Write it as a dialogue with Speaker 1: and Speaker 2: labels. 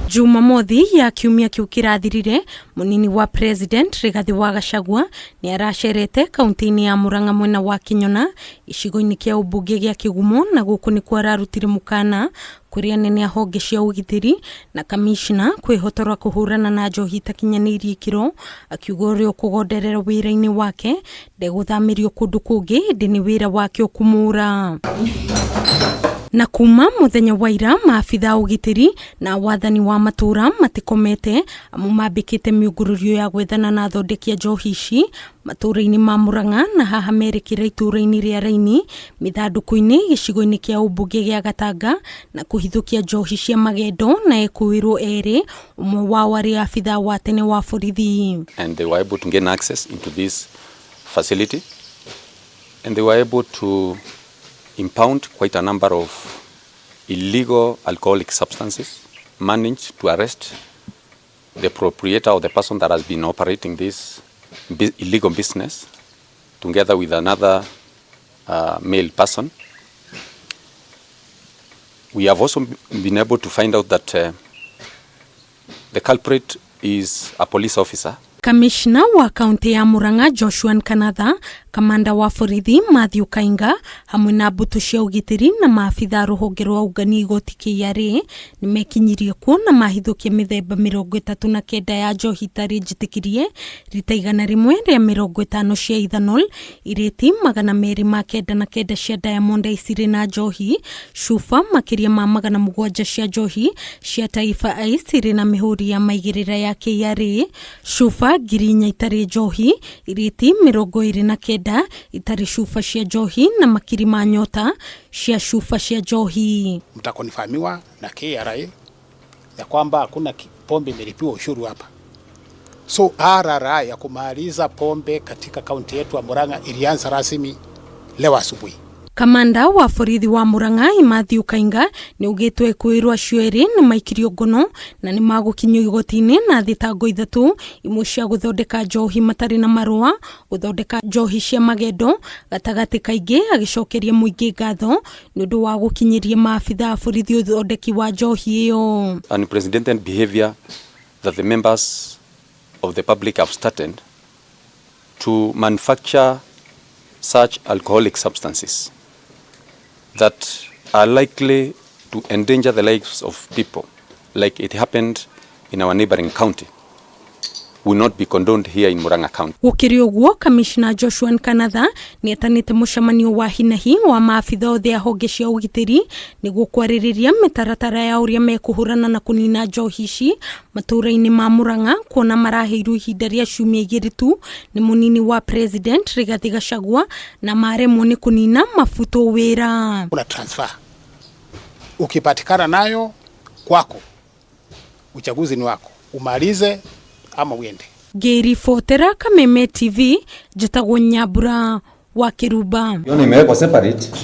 Speaker 1: Jumamothi ya kiumia kiu kirathirire, munini wa president Rigathi wa Gachagua ni aracerete kaunti-ini ya Murang'a mwena wa Kinyona gicigo-ini kia ubunge gia Kigumo, na guku nikuo ararutire mukana kuri anene a honge cia ugitiri na kamishna kwihotora kuhurana na njohi itakinyaniirie ikiro, akiuga uria ukugonderera wira-ini wake ndegũthamĩrio kũndũ kũngĩ ĩndĩ nĩ wĩra wake ũkũmũra. Na kuma muthenya wa ira, maabitha a ũgitĩri na wathani wa matũra matikomete, amu mambĩkĩte mĩũngũrũrio ya gwethana na athondeki a njohi ici matũra-inĩ ma Murang'a, na haha merekera itũra-inĩ rĩa Raini mĩthandũkũ-inĩ gĩcigo-inĩ kĩa ũmbunge gĩa Gatanga na kũhithũkia njohi cia magendo na ekũĩrwo erĩ, ũmwe wao arĩ abitha wa tene wa borithi.
Speaker 2: And they were able to gain access into this facility, and they were able to impound quite a number of illegal alcoholic substances, managed to arrest the proprietor or the person that has been operating this illegal business together with another male person. We have also been able to find out that the culprit is a police officer.
Speaker 1: Kamishna wa kaunti ya Murang'a Joshua Kanatha, kamanda wa borithi Matthew Kainga hamwe na mbũtũ cia ũgitĩri na maabitha rũhonge rwa ũngania igoti KRA nĩ mekinyirie kuo na mahithũkia mĩthemba 39 ya njohi itarĩ njĩtĩkĩrie, rita 150 cia ethanol, irĩti 299 cia Diamond Ice irĩ na njohi, cuba makĩria ma 700 cia njohi cia Taifa Ice irĩ na mĩhũri ya maigĩrĩra ya KRA, cuba 4,000 itarĩ njohi, irĩti 29 itarĩ cuba cia njohi na makiri ma nyota cia cuba cia njohi.
Speaker 3: Mtakonfirmiwa na KRA ya kwamba hakuna pombe imelipiwa ushuru hapa. So RRI ya kumaliza pombe katika kaunti yetu ya Murang'a ilianza rasmi leo asubuhi.
Speaker 1: Kamanda wa borithi wa Murang'a Matthew Kainga nĩ augĩtwo ekwĩrwo acio erĩ nĩ maikirio ngono na nĩ magũkinyio igoti-inĩ na thitango ithatũ, imwe cia gũthondeka njohi matarĩ na marũa, gũthondeka njohi cia magendo gatagatĩ kaingĩ, agĩcokeria mũingĩ ngatho nĩ ũndũ wa gũkinyĩria maabitha a borithi ũthondeki wa njohi ĩyo.
Speaker 2: Unprecedented behavior that the members of the public have started to manufacture such alcoholic substances that are likely to endanger the lives of people, like it happened in our neighboring county, will not be condoned here in Murang'a County.
Speaker 1: Gũkĩrĩ ũguo, kamishna Joshua Nkanatha nĩ etanĩte mũcemanio wa hinahi wa maabitha othe a honge cia ũgitĩri nĩguo kwarĩrĩria mĩtaratara ya ũrĩa mekũhũrana na kũnina njohi ici matũũra-inĩ ma Murang'a, kuona maraheirwo ihinda rĩa ciumia 2 tu nĩ mũnini wa president Rigathi Gachagua na maremwo nĩ kũnina mabutwo wĩra.
Speaker 3: Kuna transfer. Ukipatikana nayo kwako, uchaguzi ni wako, umalize ama uende.
Speaker 1: Ngĩribotera Kameme TV, njĩtagwo Nyambura wa Kĩrumba.
Speaker 4: Yona imewekwa separate.